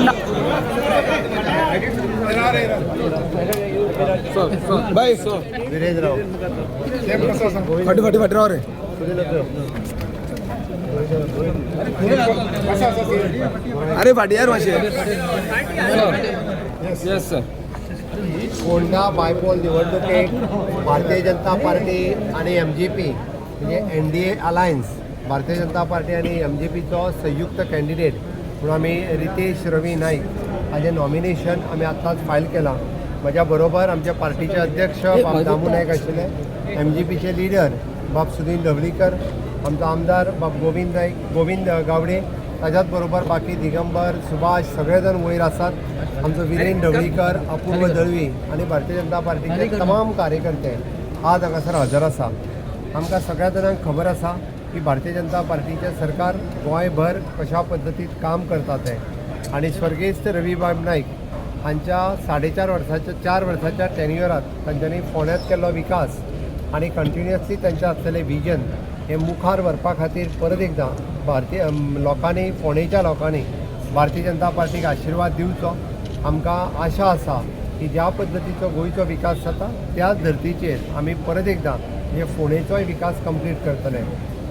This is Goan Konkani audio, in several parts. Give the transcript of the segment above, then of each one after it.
फोंडा. बाय. विरेंद्रराव. फाटी फाटी फाटी राव रे. अरे फाटी यार मातशें. Yes sir. Ponda bypoll निवडणुकेक Bharatiya Janata party आणि एमजीपी म्हणजे NDA alliance, Bharatiya Janata party आणि एमजीपीचो संयुक्त कॅन्डिडेट म्हणून आमी रितेश रवी नाईक हाजें नॉमिनेशन आमी आत्ताच फायल केलां. म्हज्या बरोबर आमच्या पार्टीचे अध्यक्ष बाब दामू नायक आशिल्ले, एमजीपीचे लिडर बाब सुनील ढवळीकर, आमचो आमदार बाब गोविंद नाईक, गोविंद गावडे, ताज्याच बरोबर बाकी दिगंबर, सुभाष सगळे जाण वयर आसात. आमचो विरेन ढवळीकर, अपूर्व दळवी आनी भारतीय जनता पार्टीचे तमाम कार्यकर्ते आज हांगासर हजर आसा. आमकां सगळ्या जाणांक खबर आसा की भारतीय जनता पार्टीचें सरकार गोंयभर कशा पद्दतीन काम करता तें आनी स्वर्गेस्त रवीबाब नायक हांच्या 4.5 वर्साच्या, 4 वर्साच्या टेन्युअरात तांच्यांनी फोंड्यांत केल्लो विकास आनी कंटिन्युअसली तांचें आसलेलें विजन हें मुखार व्हरपा खातीर परत एकदां भारतीय लोकांनी, फोंडेच्या लोकांनी भारतीय जनता पार्टीक आशिर्वाद दिवचो. आमकां आशा आसा की ज्या पद्दतीचो गोंयचो विकास जाता त्याच धर्तीचेर आमी परत एकदां म्हणजे फोंडेचोय विकास कंप्लीट करतले.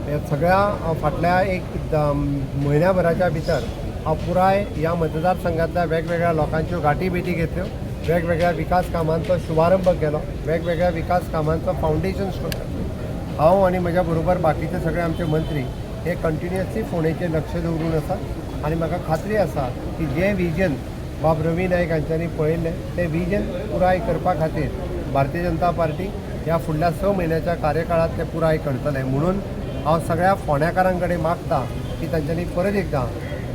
हे सगळ्या फाटल्या एक म्हयन्या भराच्या भितर हांव पुराय ह्या मतदारसंघातल्या वेगवेगळ्या लोकांच्यो गाठी भेटी घेतल्यो, वेगवेगळ्या विकास कामांचो शुभारंभ केलो, वेगवेगळ्या विकास कामांचो फावंडेशन स्टोन. हांव आनी म्हज्या बरोबर बाकीचे सगळे आमचे मंत्री हे कंटिन्युअसली फोंडेचेर लक्ष दवरून आसात आनी म्हाका खात्री आसा की जें विजन बाब रवी नायक हांच्यांनी पळयल्लें तें विजन पुराय करपा खातीर भारतीय जनता पार्टी ह्या फुडल्या 6 म्हयन्याच्या कार्यकाळात तें पुराय करतलें. म्हणून हांव सगळ्या फोंड्याकारां कडेन मागता की तांच्यांनी परत एकदां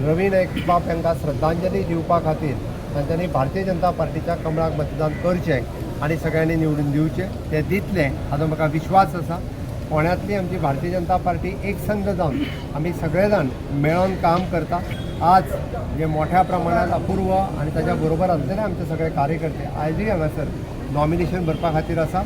रवी नायक बाब हांकां श्रद्धांजली दिवपा खातीर तांच्यांनी भारतीय जनता पार्टीच्या कमळाक मतदान करचें आनी सगळ्यांनी निवडून दिवचें. ते दितले हाजो म्हाका विश्वास आसा. फोंड्यांतली आमची भारतीय जनता पार्टी एकसंघ जावन आमी सगळे जाण मेळोन काम करता. आज जे मोठ्या प्रमाणात अपूर्व आनी ताच्या बरोबर आसलेले आमचे सगळे कार्यकर्ते आयजूय हांगासर नॉमिनेशन भरपा खातीर आसा.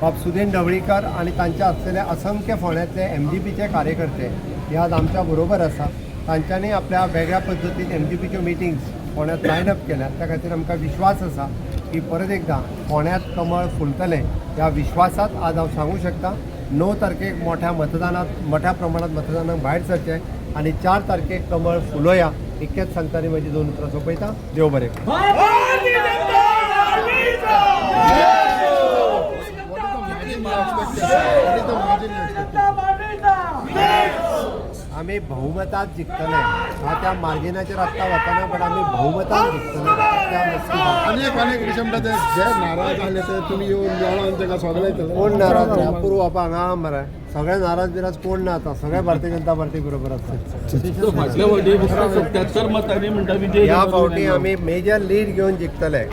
बाब सुदीन ढवळीकर आनी तांचे आसलेले असंख्य फोंड्यांतले एमजीपीचे कार्यकर्ते हे आज आमच्या बरोबर आसा. तांच्यांनी आपल्या वेगळ्या पद्दतीन एमजीपीच्यो मिटिंग्स फोंड्यांत लायन अप केल्या. त्या खातीर आमकां विश्वास आसा की परत एकदां फोंड्यांत कमळ फुलतलें. ह्या विश्वासात आज हांव सांगू शकता, 9 तारखेक मोठ्या मतदानात, मोठ्या प्रमाणात मतदानाक भायर सरचें आनी 4 तारखेक कमळ फुलोया. इतकेंच सांगता आनी म्हजी दोन उतरां सोंपयता. देव बरें करूं. भारतीय जनता पार्टीचा. जनता पार्टीचा. आमी बहुमतात जिखतले. हांव त्या मार्जिनाचेर आत्तां वतना, बट आमी बहुमतात जिखतले त्या नक्की. अनेक अनेक विशय म्हणटा ते जे नाराज आसले ते तुमी येवन मेळोन ताका सगळे. कोण नाराज न्ही. अपूर्व बापा हांगा मरे सगळे नाराज बिराज कोण ना, आतां सगळे भारतीय जनता पार्टी बरोबर आसता. फाटल्या फावटी 77 मतांनी म्हणटा विजय. ह्या फावटी आमी मेजर लीड घेवन जिखतले.